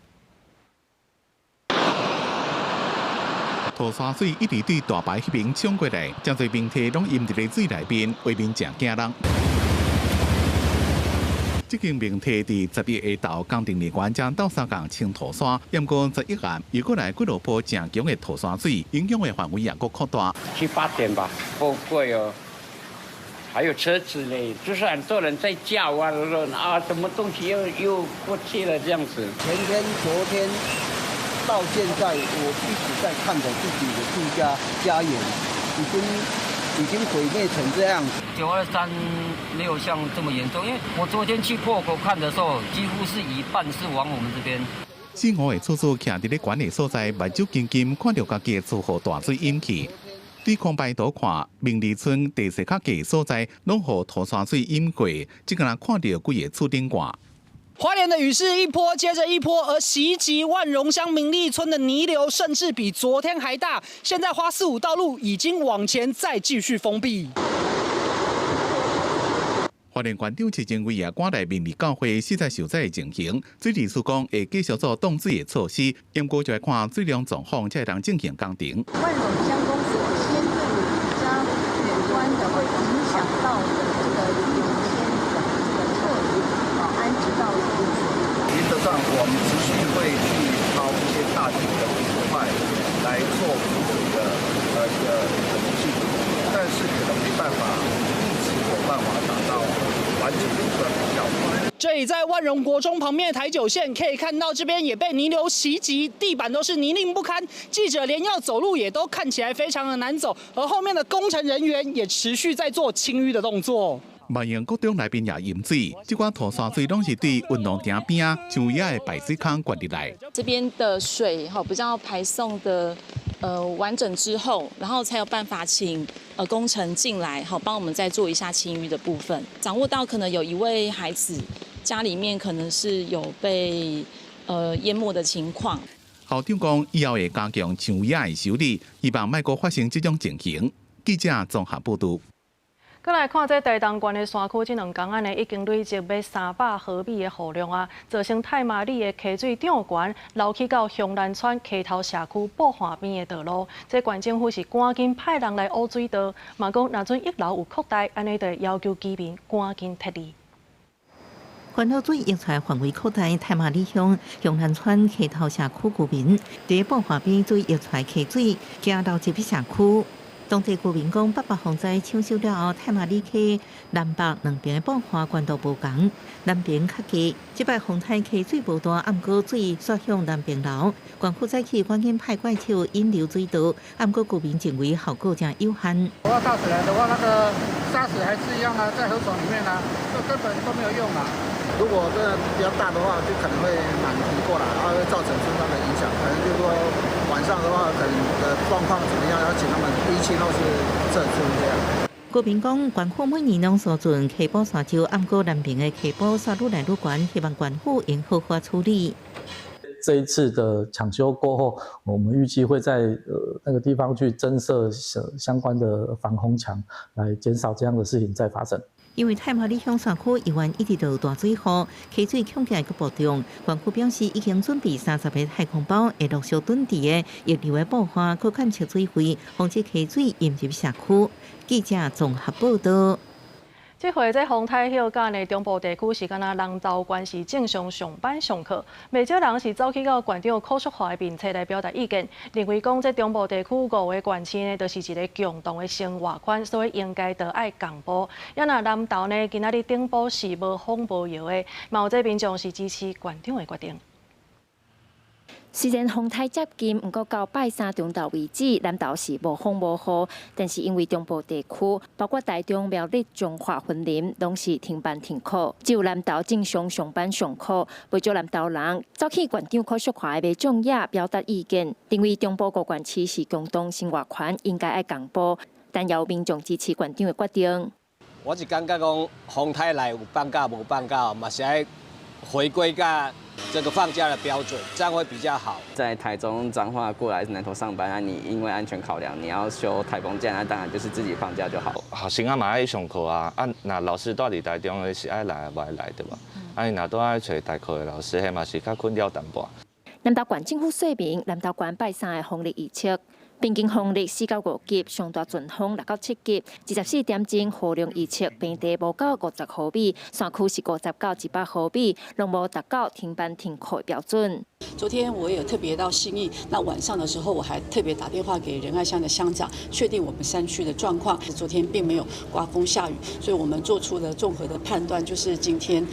土沙水一直對大排彼邊衝過來，真濟兵體攏淹佇咧水內面，畫面誠驚人。這間明堤佇11下晝工程人員將鬥相共清土沙，毋過11暗又閣來幾落波誠強的土沙水，影響的範圍也閣擴大。七八點吧，不貴哦。還有車子嘞，就是很多人在叫啊，說啊，什麼東西又過去了這樣子。前天、昨天到現在，我一直在看着自己的住家家園，已經毀滅成這樣。923沒有像這麼嚴重，因為我昨天去破口看的時候，幾乎是一半是往我們這邊。四五个厝主徛佇咧懸的所在，目睭金金，看著家己的厝予大水淹去。對空白圖看，明利村地勢較低所在，攏予土沙水淹過，這敢若看著規个厝頂蓋。花蓮的雨勢一波接着一波，而襲擊萬榮鄉明利村的泥流甚至比昨天還大。現在花四五道路已經往前再繼續封閉。花蓮縣長徐正偉也趕來明利教會視察受災的情形，水利署講會繼續做擋水的措施，毋過就愛看水量狀況才會當進行工程。萬榮鄉公所先對比較遠端的會影響到的這個優先的這個撤離，安置到避所。原則上，我們持續會去掏一些大型的土塊來做補水的一個可能性，但是可能沒辦法一次有辦法達到完全阻斷的效果。這裡在萬榮國中旁邊的台九線，可以看到這邊也被泥流襲擊，地板都是泥濘不堪，記者連要走路也都看起來非常的難走，而後面的工程人員也持續在做清淤的動作。萬榮國中內面也淹水，這款土沙水攏是對運動場邊仔樹葉的排水孔灌入來。這邊的水哈比較排送的完整之後，然後才有辦法請工程進來，好幫我們再做一下清淤的部分。掌握到可能有一位孩子家裡面可能是有被淹沒的情況。校長講以後會加強樹葉的修理，希望莫閣發生這種情形。記者綜合報導。閣來看這台東縣的山區，這兩工按呢已經累積欲300毫米的雨量啊，造成太麻里的溪水漲懸，流去到鄉南村溪頭社區布岸邊的道路。這縣政府是趕緊派人來挖水道，嘛講若准溢流有擴大，按呢就會要求居民趕緊撤離。環河水溢出來範圍擴大，太麻里鄉鄉南村溪頭社區居民佇布岸邊水溢出來溪水，驚流入去社區。當地居民講，八八風災搶修了後，太麻里溪南北兩邊的布岸懸度無仝，南邊較低。這擺風颱溪水無大，毋過水煞向南邊流。縣府早起趕緊派怪手引流水道，毋過居民認為效果誠有限。我要大水來的話，那個沙石還是一樣啊，在河床裡面啊，這根本都沒有用啊。如果真的比較大的話，就可能會滿堤過來，然後會造成村莊的影響。可能就是說晚上的話，可能的狀況怎麼樣，要請他們釐清或是撤村這樣。居民講，縣府每年攏疏浚溪埔沙洲，毋過南爿的溪埔煞愈來愈懸，希望縣府應好好處理。這一次的搶修過後，我們預計會在那個地方去增設相關的防洪牆，來減少這樣的事情再發生。因為太麻里鄉山區猶原一直落大水雨，溪水強起來閣暴漲。縣府表示已經準備30個太空包，會陸續囤佇个溢流的部分，閣勘測水位，防止溪水淹入社區。記者綜合報道。這回這風颱歇假呢，中部地區是敢若人頭關係正常上班上課，袂少人是走去到縣長柯淑華的面前來表達意見，認為講這中部地區五个縣市呢，就是一个共同的生活圈，所以應該著愛共步。啊若南投呢，今仔日頂晡是無風無搖的，嘛有這民眾是支持縣長的決定。雖然風颱接近，毋過到拜三中晝為止，南投是無風無雨。但是因為中部地區，包括台中、苗栗、彰化、雲林，攏是停班停課，只有南投正常上班上課。袂少南投人走去縣長柯淑華的民眾也表達意見，認為中部五縣市是共同生活圈，應該愛共步。但也有民眾支持縣長的決定。我是感覺講，風颱來有放假無放假，嘛是愛回歸到這個放假的標準，這樣會比較好。在台中彰化過來南投上班，啊，你因為安全考量，你要休颱風假，那當然就是自己放假就好。學生啊嘛愛上課啊，啊，若老師蹛佇台中的是愛來無愛來對無？啊，伊若都愛揣代課的老師，彼嘛是較困擾淡薄。南投縣政府說明，南投縣拜三的風力預測。平均風力4到5級，上大陣風6到7級。24點鐘雨量預測平地無到50毫米，山區是50到100毫米，攏無達到停班停課的標準。昨天我也特別到信義，那晚上的時候我還特別打電話給仁愛鄉的鄉長，確定我們山區的狀況。昨天並沒有颳風下雨，所以我們做出了綜合的判斷，就是今天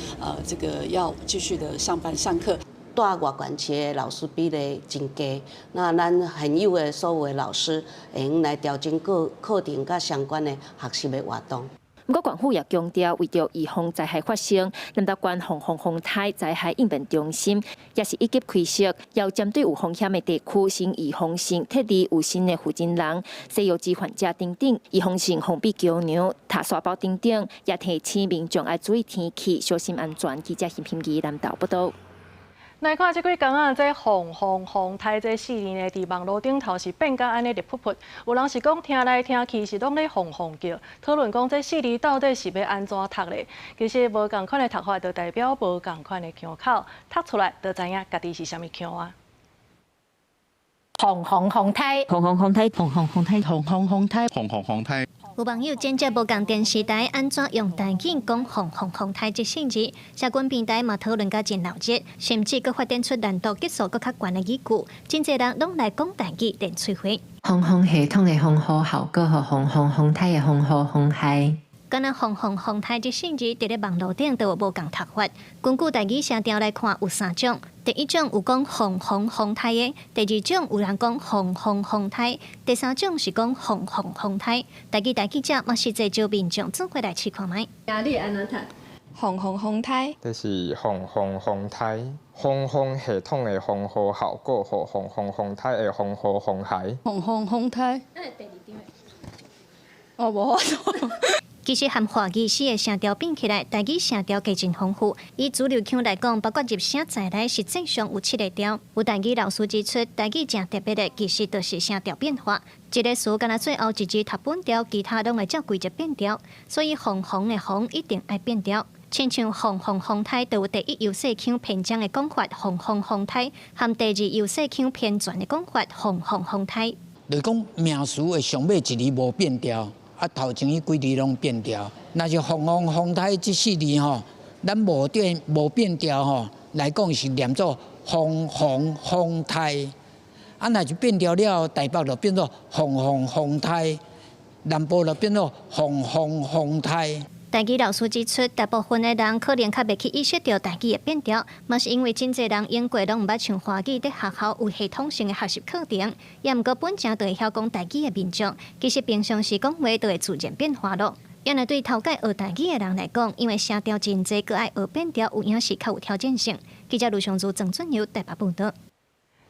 這個要繼續的上班上課。蹛外縣市的老師比例真低，那咱現有的所有的老師會用來調整課課程佮相關的學習的活動。毋過，縣府也強調，為著預防災害發生，南投縣防風洪颱災害應變中心也是一級開設，要針對有風險的地區，先預防性撤離有新的負責人、西藥機患者等等，預防性封閉橋梁、塔沙包等等，也提醒民眾愛注意天氣，小心安全。記者陳品儀南投報導。來看這幾工啊，這防風洪颱這四字呢，佇網路頂頭是變甲按呢熱噗噗。有人是講聽來聽去是攏咧鳳鳳叫，討論講這四字到底是欲按怎讀咧？其實無仝款的讀法，就代表無仝款的腔口，讀出來就知影家己是啥物腔啊。防風洪颱，防風洪颱，防風洪颱，防風洪颱，防風洪颱。有網友剪接無仝電視台按怎用台語講“防風洪颱”這四字，社群平台嘛討論甲真鬧熱，甚至閣發展出難度級數閣較懸的語句，真濟人攏來講台語練喙花。防風系統的防雨效果，予防風洪颱的防雨洪害。敢若防風洪颱這四字，佇咧網路頂都有無仝讀法。根據台語聲調來看，有三種。第一種有講防風洪颱的，第二種有人講防風洪颱，第三種是講防風洪颱。台語台記者嘛實際招民眾做伙來試看覓。啊，你按怎讀？防風洪颱。這是防風洪颱，防風系統的防雨效果，予防風洪颱的防雨洪害。防風洪颱。那第二張哦，無法度。其實和華語四个聲調比起來，台語聲調加真豐富。以主流腔來講，包括入聲在內，實際上有七个調。有台語老師指出，台語誠特別的，其實就是聲調變化。一个詞干焦最後一字讀本調，其他攏會照規則變調。所以防風的風一定愛變調。親像防風洪颱，就有第一優勢腔偏正的講法，防風洪颱；和第二優勢腔偏轉的講法，防風洪颱。就是講名詞的上尾一字無變調。啊，頭前彼幾字攏變調。若是防風洪颱這四字吼，咱無變無變調吼，來講是念做防風洪颱。啊，若是變調了後，台北就變做防風洪颱，南部就變做防風洪颱。台語老師指出，大部分的人可能較袂去意識著台語的變調，嘛是因為真濟人英國攏毋捌像華語佇學校有系統性的學習課程，也毋過本正就會曉講台語的民眾，其實平常時講話就會自然變化囉。原來對頭屆學台語的人來講，因為聲調真濟，閣愛學變調，有影是較有挑戰性。記者盧尚珠、鄭俊友台北報導。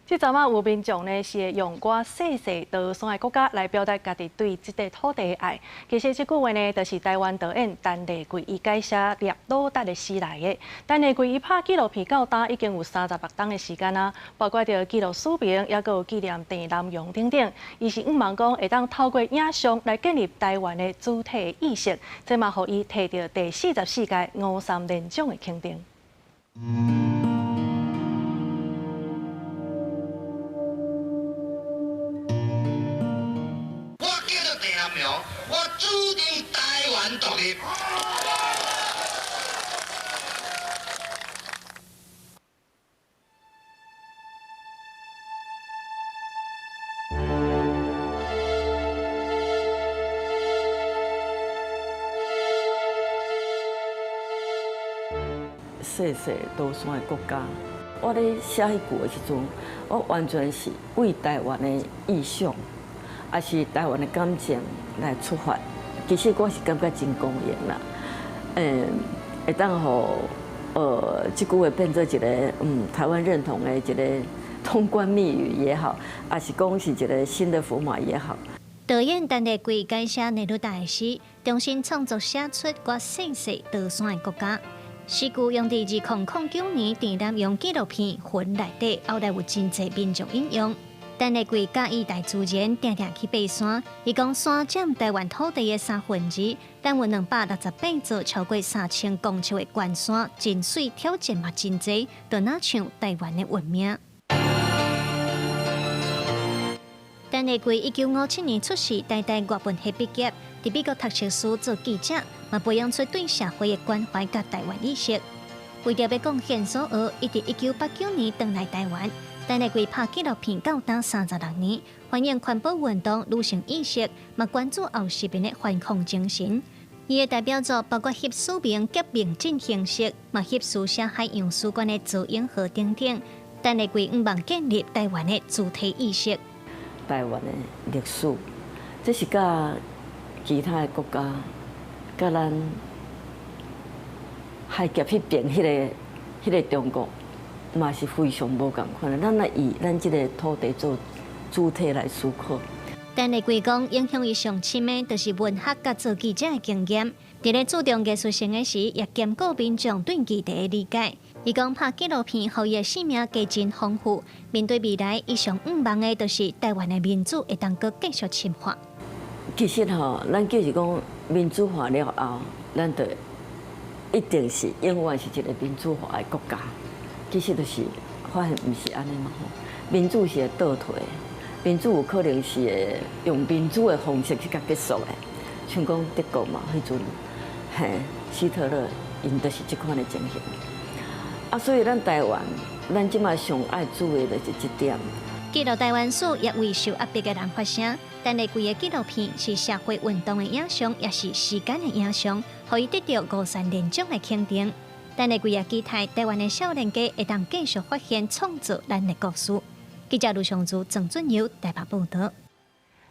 這陣仔有民眾呢，是會用歌細細多山的國家來表達家己對這塊土地的愛。其實這句話呢，就是台灣導演陳麗貴伊改寫聶魯達的詩來的。陳麗貴伊拍紀錄片到今已經有36冬的時間啊，包括著記錄使命，抑閣有紀念鄭南榕等等。伊是向望講會當透過影像來建立台灣的主體意識，這嘛予伊提著第44屆吳三連獎的肯定。我主張台灣獨立。細細多山的國家，我咧寫彼句的時陣，我完全是為台灣的意向，也是台灣的感情來出發。其實我是感覺真光榮啦，會當予這句話變做一個台灣認同的一個通關密語也好，也是講是一個新的符碼也好。導演陳麗貴改寫內魯達的詩，重新創作寫出我細細多山的國家。詩句用佇2009年鄭南榕紀錄片《魂》內底，後來有真濟民眾引用。陳麗貴佮意大自然，定定去爬山。伊講山佔台灣土地的2/3，但有268座超過3000公尺的懸山，真媠，挑戰嘛真濟，就若像台灣的運命。陳麗貴1957年出世，台大外文系畢業，佇美國讀碩士做記者，嘛培養出對社會的關懷佮台灣意識。為著欲貢獻所學，伊佇1989年轉來台灣。陳麗貴拍紀錄片到今36年，反映環保運動、女性意識，嘛關注後殖民的反抗精神。伊的代表作包括《翕使命革命進行式》，嘛翕書寫海洋史觀的造影號等等。陳麗貴向望建立台灣的主體意識。台灣的歷史，這是佮其他的國家，佮咱海峽彼邊彼個中國。嘛是非常無仝款的，咱來以咱這個土地做主體來思考。陳麗貴講，影響伊上深的，就是文學佮做記者的經驗。佇咧注重藝術性的時，也兼顧民眾對議題的理解。伊講拍紀錄片，予伊的生命加真豐富。面對未來，伊上向望的，就是台灣的民主會當閣繼續深化。其實吼，咱就是講民主化了後，咱就一定是永遠是一個民主化的國家。其實就是發現毋是按呢嘛吼，民主是會倒退，民主有可能是會用民主的方式去共結束的，像講德國嘛，彼陣嘿，希特勒𪜶就是這款的情形。啊，所以咱台灣，咱這馬上愛注意的就是這點。記錄台灣史，也為受壓迫的人發聲。陳麗貴的紀錄片是社會運動的影像，也是時間的影像，予伊得著吳三連獎的肯定。陳麗貴也期待台灣的少年家會當繼續發現創造咱的故事。記者盧尚珠、鄭俊友台北報導。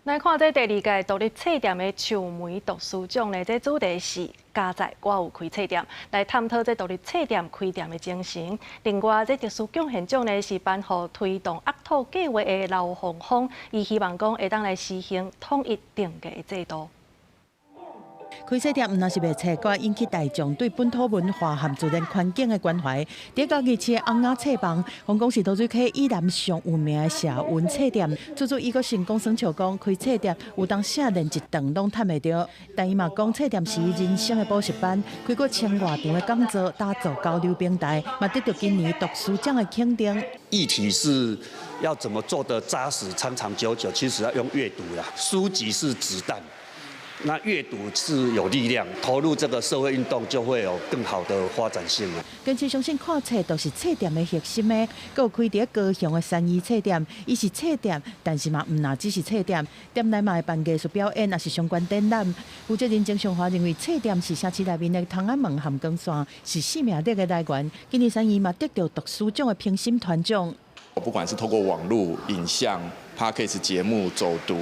來看這第二屆獨立冊店的樹梅讀書獎呢，這主題是佳哉我有開冊店，來探討這獨立冊店開店的精神。另外，這特殊貢獻獎呢是頒予推動沃土計畫的劉鳳峰，伊希望講會當來實行統一定價的制度。開冊店毋但是賣冊，閣引起大眾對本土文化和自然環境的關懷。佇嘉義市的尪仔冊房，香港是濁水溪以南上有名的社運冊店。足足伊閣成功耍笑講，開冊店有當時連一頓攏趁袂著，但伊嘛講冊店是伊人生的補習班，開過千外場的講座，打造交流平台，嘛得著今年讀書獎的肯定。議題是要怎麼做得紮實、長長久久，其實要用閱讀啦。書籍是子彈。那閱讀是有力量，投入這個社會運動就會有更好的發展性了。堅持相信看冊就是冊店的核心的，閣有開佇高雄的三義冊店，伊是冊店，但是嘛毋若只是冊店，店內嘛會辦藝術表演，抑是相關展覽。負責人曾尚華認為，冊店是城市內面的窗仔門和光線，是生命力的來源。今年三義嘛得著讀書獎的評審團獎。不管是透過網路、影像、Podcast 節目、走讀、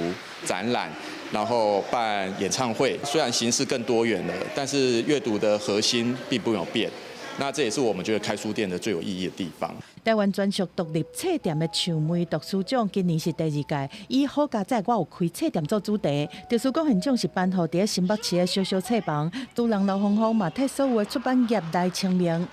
展覽。然後辦演唱會。雖然形式更多元了，但是閱讀的核心並沒有變。那這也是我們覺得開書店的最有意義的地方。台灣專屬獨立冊店的樹莓讀書獎今年是第二屆，以好佳哉我有開冊店做主題。圖書館現場是頒予佇新北市的小小冊房，主人劉芳芳嘛替所有的出版業來簽名。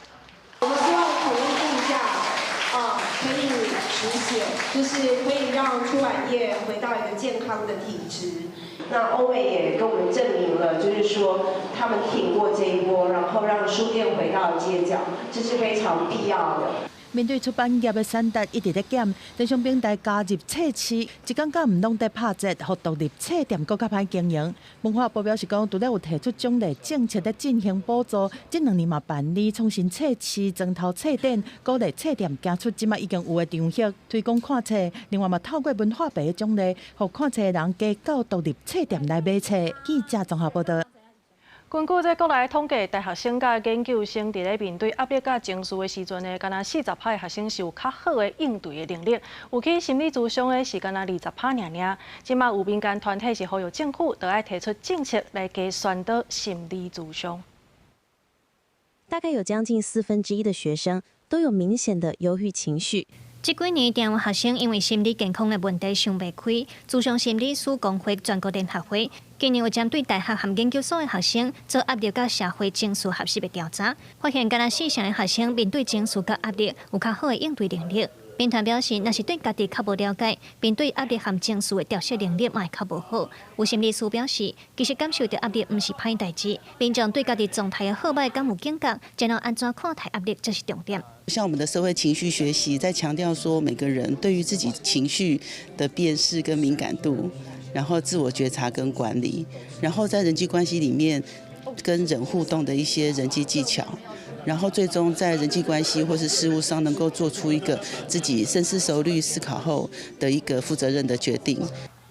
我們希望統一定價，啊，可以止血，就是可以讓出版業回到一個健康的體質。那歐美也跟我們證明了，就是說他們挺過這一波，然後讓書店回到街角，這是非常必要的。面對出版業的產值一直咧減，電商平台加入冊市，一工敢毋攏佇拍折，予獨立冊店閣較歹經營。文化部表示講，除了有提出獎勵政策咧進行補助，這兩年嘛辦理創新冊市、磚頭冊展，鼓勵冊店行出這馬已經有的場域，推廣看冊。另外嘛，透過文化部的獎勵，予看冊的人加到獨立冊店來買冊。記者綜合報道。根據這國內統計，大學生佮研究生佇咧面對壓力佮情緒的時陣呢，敢若40%的學生是有較好的應對的能力，有去心理諮商的是敢若20%爾爾。這馬有民間團體是呼籲政府，著愛提出政策來加宣導心理諮商。大概有將近1/4的學生都有明顯的憂鬱情緒。這幾年，定有學生因為心理健康的問題想袂開，諮商心理師公會全國聯合會今年有針對大學和研究所的學生做壓力佮社會情緒學習的調查，發現敢若四成的學生面對情緒佮壓力有較好的應對能力。民團表示，若是對家己較無了解，面對壓力和情緒的調適能力嘛會較無好。有心理師表示，其實感受著壓力毋是歹代誌，民眾對家己狀態的好䆀敢有警覺，然後按怎看待壓力，這是重點。像我們的社會情緒學習，在強調說每個人對於自己情緒的辨識跟敏感度，然後自我覺察跟管理，然後在人際關係裡面跟人互動的一些人際技巧。然後最終在人際關係或是事務上，能夠做出一個自己深思熟慮思考後的一個負責任的決定。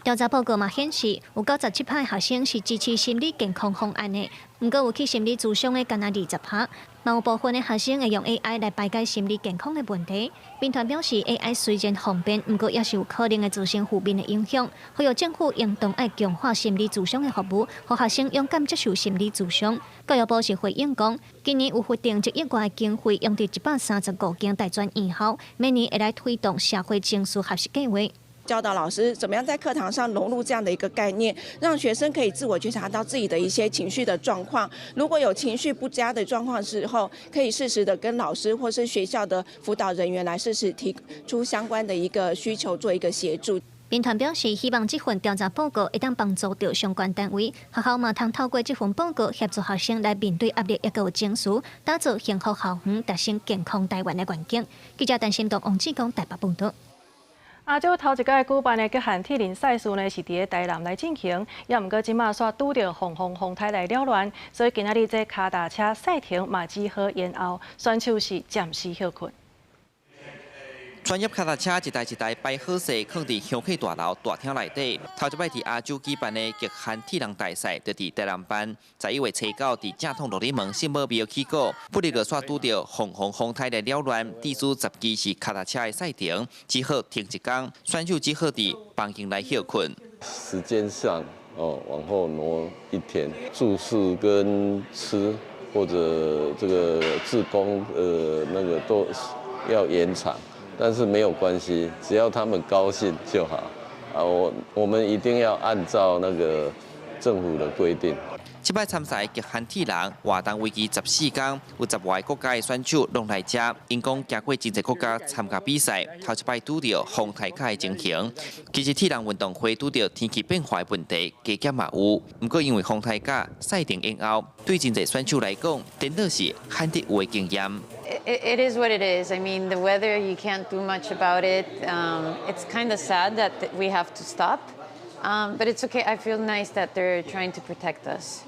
調查報告嘛顯示，有97%的學生是支持心理健康方案的，毋過有去心理諮商的干焦20%。嘛有部分的學生會用 AI 來排解心理健康的問題。民團表示，AI 雖然方便，毋過也是有可能會造成負面的影響。呼籲政府應當愛強化心理諮商的服務，予學生勇敢接受心理諮商。教育部是回應講，今年有核定一億外經費，用佇135間大專院校，每年會來推動社會情緒學習計劃。教導老師怎麼樣在課堂上融入這樣的一個概念，讓學生可以自我覺察到自己的一些情緒的狀況。如果有情緒不佳的狀況時候，可以適時的跟老師或是學校的輔導人員來適時提出相關的一個需求，做一個協助。民團表示，希望這份調查報告會當幫助著相關單位，學校嘛通透過這份報告協助學生來面對壓力，抑閣有情緒，打造幸福校園，達成健康台灣的願景。記者陳新東、王志剛台北報道。亞洲頭一擺舉辦的極限鐵人賽事呢，是佇咧台南來進行，也毋過這馬煞拄著黃風風颱來擾亂，所以今仔日這跤踏車賽程嘛只好延後，選手是暫時歇睏。專業跤踏車一台一台擺好勢，囥佇鄉客大樓大廳內底。頭一擺佇亞洲舉辦的極限鐵人大賽，就佇台南辦。11月初9，佇正統鹿耳門聖母廟起鼓，不日就煞拄著黃風風颱來擾亂，致使10支是跤踏車的賽程，只好停一工，選手只好佇房間內歇睏。時間上哦，往後挪一天，住宿跟吃或者這個志工那個都要延長。但是沒有關係，只要他們高興就好。啊，我們一定要按照那個政府的規定。這擺參賽極限鐵人活動為期14天，有10外個國家的選手攏來遮。𪜶講行過真濟國家參加比賽，頭一擺拄著風颱甲的情形。其實鐵人運動會拄著天氣變化的問題，加減嘛有。毋過因為風颱甲賽程延後，對真濟選手來講，顛倒是罕得有的經驗。 It is what it is. I mean, the weather, you can't do much about it. It's kind of sad that we have to stop. But it's okay. I feel nice that they're trying to protect us.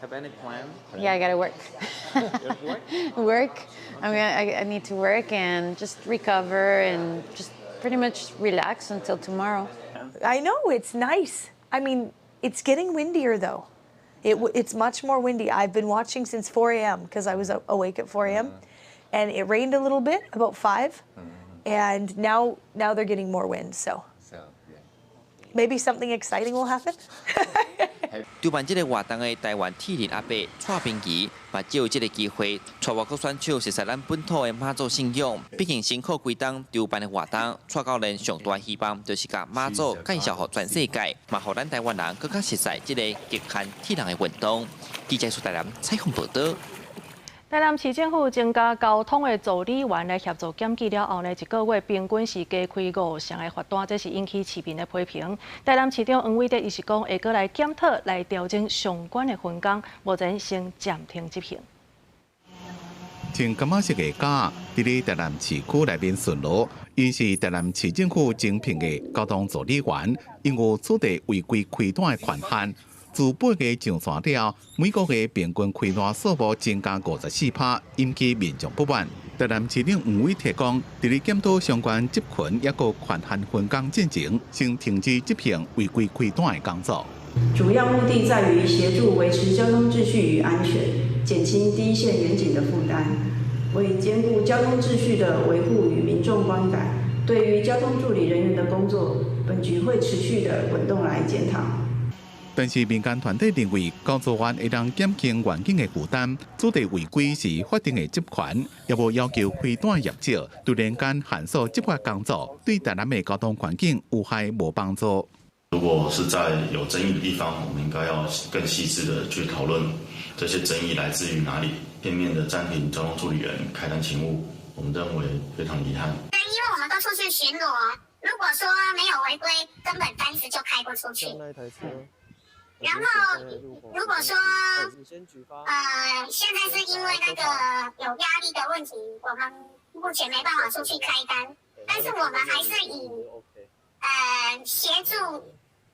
Have any plan? Yeah, I gotta work. Work. I mean, I need to work and just recover and just pretty much relax until tomorrow. I know, it's nice. I mean, it's getting windier though. It's much more windy. I've been watching since 4 a.m. because I was awake at 4 a.m. And it rained a little bit, about 5. And now they're getting more wind, so. So, yeah. Maybe something exciting will happen. 筹办這个活动的台湾铁人阿伯蔡明仪，嘛藉由這个机会，带外国选手熟悉咱本土的妈祖信仰。毕竟辛苦几冬筹办的活动，蔡教练上大希望就是共妈祖介绍予全世界，嘛予咱台湾人阁较熟悉这个极限铁人的运动。记者苏台南采访报道。台南市政府增加交通的助理员来协助检举了后呢，一个月平均是加开5成的罚单，这是引起市民的批评。台南市长黄伟哲伊是讲会阁来检讨来调整相关的分工，目前先暂停执行。穿柑仔色的甲，伫咧台南市区内面巡逻，𪜶是台南市政府征聘的交通助理员，𪜶有取得违规开单的权限。自8月上线了，每个月平均开单数目增加54%，引起民众不满。台南市长黄伟哲讲，伫咧检讨相关执勤抑阁权限分工进前，先停止执行违规开单的工作。主要目的在于协助维持交通秩序与安全，减轻第一线员警的负担，为兼顾交通秩序的维护与民众观感，对于交通助理人员的工作，本局会持续的滚动来检讨。但是民间团体认为，工作员会当减轻员警的负担，取缔违规是法定的职权，也无要求开单业者突然间限缩执法工作，对台南的交通环境有害无帮助。如果是在有争议的地方，我们应该要更细致的去讨论这些争议来自于哪里。片面的暂停交通助理员开单勤务，我们认为非常遗憾。因为我们都出去巡逻，如果说没有违规，根本单子就开不出去。然后，如果说，现在是因为那个有压力的问题，我们目前没办法出去开单，但是我们还是以协助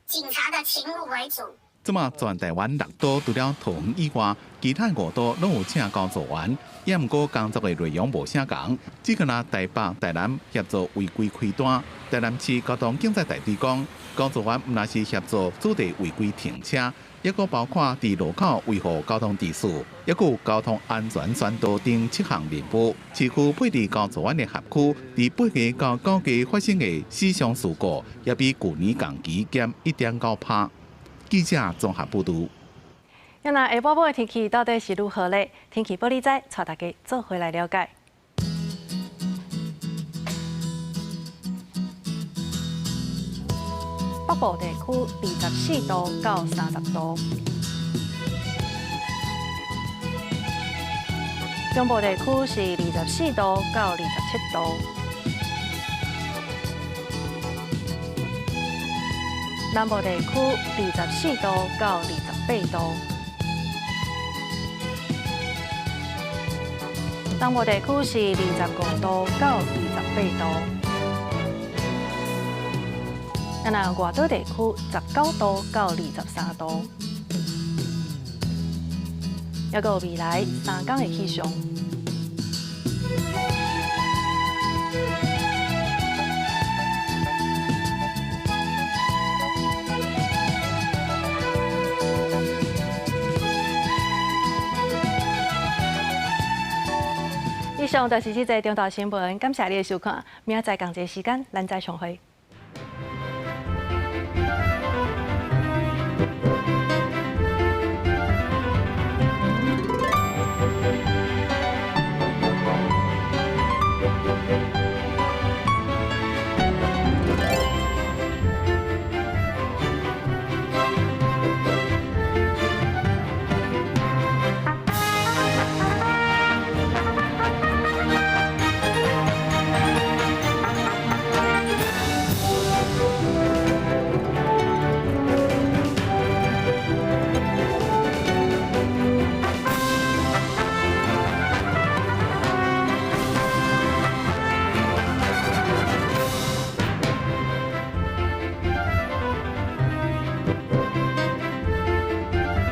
警察的勤务为主。这马全台湾6都除了桃园以外，其他5都拢有请工作员，也毋过工作的内容无啥仝，只干焦台北、台南协助违规开单。台南市交通警察大队讲，工作员毋但是协助取缔违规停车，抑阁包括伫路口维护交通秩序，抑阁有交通安全宣导等7项任务。市区配置工作员的辖区，伫8月到9月发生的死伤事故，也比旧年同期减1.9%。记者综合报道。那下晡晡的天气到底是如何呢？天气报你知，带大家做伙来了解。北部地区24度到30度，中部地区是24度到27度。南部地区24度到28度，东部地区是25度到28度，那外岛地区19度到23度，抑阁有未来3天的气象。以上就是这节重大新闻，感谢你的收看。明仔载仝一个时间，咱再相会。